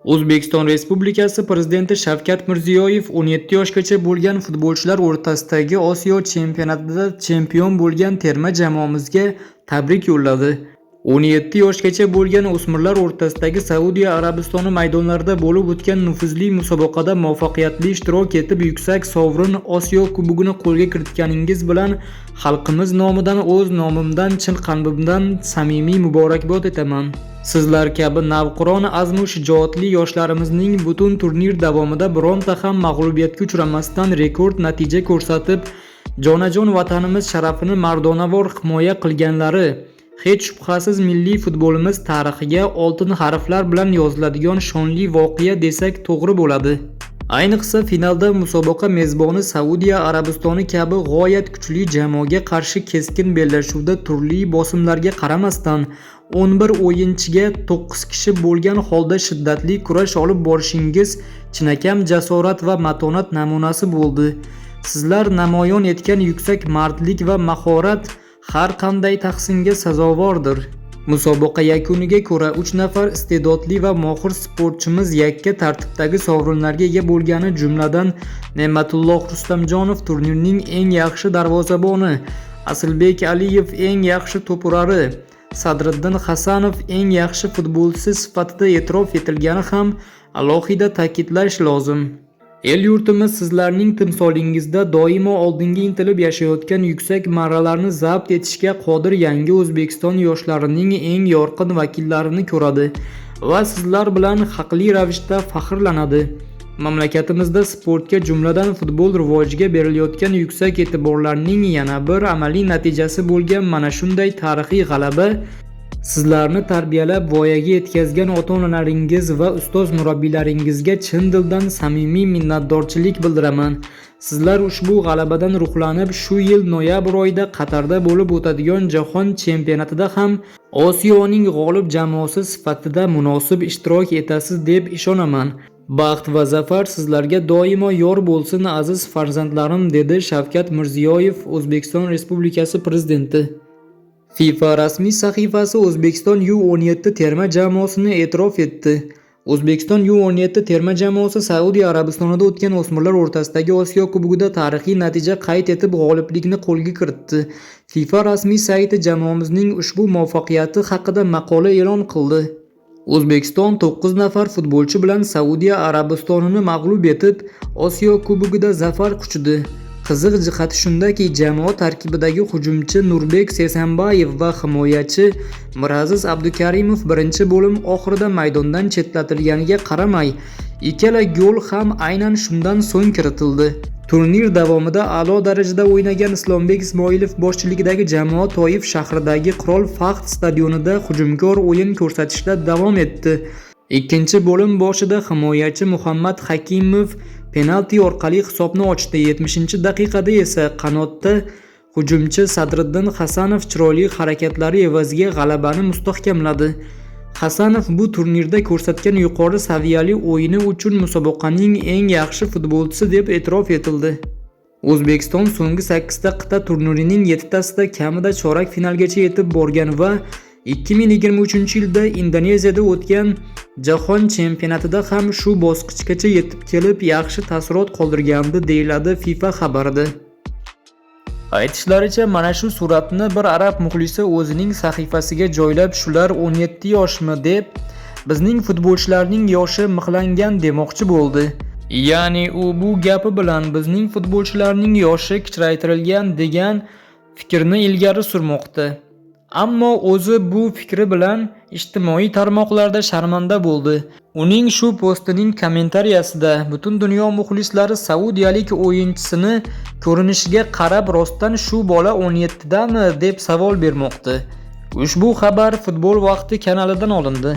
O'zbekiston Respublikasi Prezidenti Shavkat Mirziyoyev 17 yoshgacha bo'lgan futbolchilar o'rtasidagi Osiyo chempionatida chempion bo'lgan terma jamoamizga tabrik yo'lladi. 17 yoshgacha bo'lgan o'smirlar o'rtasidagi Saudiya Arabistoni maydonlarida bo'lib o'tgan nufuzli musobaqada muvaffaqiyatli ishtirok etib, yuksak sovrin Osiyo Kubogini qo'lga kiritganingiz bilan xalqimiz nomidan, o'z nomimdan chin qalbimdan samimiy muborakbod etaman. Sizlar kabi navqiron, azmu shijoatli yoshlarimizning butun turnir davomida bironta ham mag'lubiyatga uchramasdan rekord natija ko'rsatib, jonajon vatanimiz sharafini mardonavor himoya qilganlari hech shubhasiz milliy futbolimiz tarixiga oltin harflar bilan yoziladigan shonli voqea desak to'g'ri bo'ladi. Ayniqsa finalda musobaqa mezboni Saudiya Arabistoni kabi g'oyat kuchli jamoaga qarshi keskin bellashuvda turli bosimlarga qaramasdan 11 o'yinchiga 9 kishi bo'lgan holda shiddatli kurash olib borishingiz chinakam jasorat va matonat namunasi bo'ldi. Sizlar namoyon etgan yuksak mardlik va mahorat har qanday tahsinga sazovordir. Musobaqa yakuniga ko'ra 3 nafar iste'dodli va mohir sportchimiz yakka tartibdagi sovrinlarga ega bo'lgani, jumladan, Ne'matulloh Rustamjonov turnirning eng yaxshi darvozaboni, Asilbek Aliyev eng yaxshi to'purari, Sadriddin Hasanov eng yaxshi futbolchisi sifatida e'tirof etilgani ham alohida ta'kidlash lozim. El-yurtimiz sizlarning timsolingizda doimo oldinga intilib yashayotgan, yuksak marralarni zabt etishga qodir yangi O'zbekiston yoshlarining eng yorqin vakillarini ko'radi va sizlar bilan haqli ravishda faxrlanadi. Mamlakatimizda sportga, jumladan futbol rivojiga berilayotgan yuksak e'tiborlarning yana bir amaliy natijasi bo'lgan mana shunday tarixiy g'alaba sizlarni tarbiyalab voyaga yetkazgan ota-onalaringiz va ustoz murabbiylaringizga chin dildan samimiy minnatdorchilik bildiraman. Sizlar ushbu g'alabadan ruhlanib, shu yil noyabr oyida Qatarda bo'lib o'tadigan Jahon chempionatida ham Osiyoning g'olib jamoasi sifatida munosib ishtirok etasiz deb ishonaman. Baxt va zafar sizlarga doimo yor bo'lsin, aziz farzandlarim, dedi Shavkat Mirziyoyev, O'zbekiston Respublikasi Prezidenti. FIFA rasmiy sahifasi O'zbekiston U17 terma jamoasini e'tirof etdi. O'zbekiston U17 terma jamoasi Saudiya Arabistonida o'tgan o'smirlar o'rtasidagi Osiyo Kubogida tarixiy natija qayd etib, g'oliblikni qo'lga kiritdi. FIFA rasmiy sayti jamoamizning ushbu muvaffaqiyati haqida maqola e'lon qildi. O'zbekiston 9 nafar futbolchi bilan Saudiya Arabistonini mag'lub etib, Osiyo Kubogida zafar quchdi. Qiziq jihati shundaki, jamoa tarkibidagi hujumchi Nurbek Sesambayev va himoyachi Miraziz Abdukarimov birinchi bo'lim oxirida maydondan chetlatilganiga qaramay, ikkala gol ham aynan shundan so'ng kiritildi. Turnir davomida a'lo darajada o'ynagan Islombek Ismoilov boshchiligidagi jamoa Toif shahridagi Qirol Fahd stadionida hujumkor o'yin ko'rsatishda davom etdi. Ikkinchi bo'lim boshida himoyachi Muhammad Hakimov penalti orqali hisobni ochdi. 70-daqiqada esa qanotda hujumchi Sadriddin Hasanov chiroyli harakatlari evaziga g'alabani mustahkamladi. Hasanov bu turnirda ko'rsatgan yuqori saviyali o'yini uchun musobaqaning eng yaxshi futbolchisi deb e'tirof etildi. O'zbekiston so'nggi 8 ta qit'a turnirining 7 tasida kamida chorak finalgacha yetib borgan va 2023-yilda Indoneziyada o'tgan Jahon chempionatida ham shu bosqichgacha yetib kelib, yaxshi taassurot qoldirgandi, deyiladi FIFA xabarida. Aytishlaricha, mana shu suratni bir arab muxlisi o'zining sahifasiga joylab, shular 17 yoshmi deb, bizning futbolchilarning yoshi mixlangan demoqchi bo'ldi. Ya'ni u bu gapi bilan bizning futbolchilarning yoshi kichraytirilgan degan fikrni ilgari surmoqda. Ammo o'zi bu fikri bilan ijtimoiy tarmoqlarda sharmanda bo'ldi. Uning shu postining kommentariyasida butun dunyo muxlislari saudiyalik o'yinchisini ko'rinishiga qarab, rostdan shu bola 17 dami deb savol bermoqda. Ushbu xabar Futbol vaqti kanalidan olindi.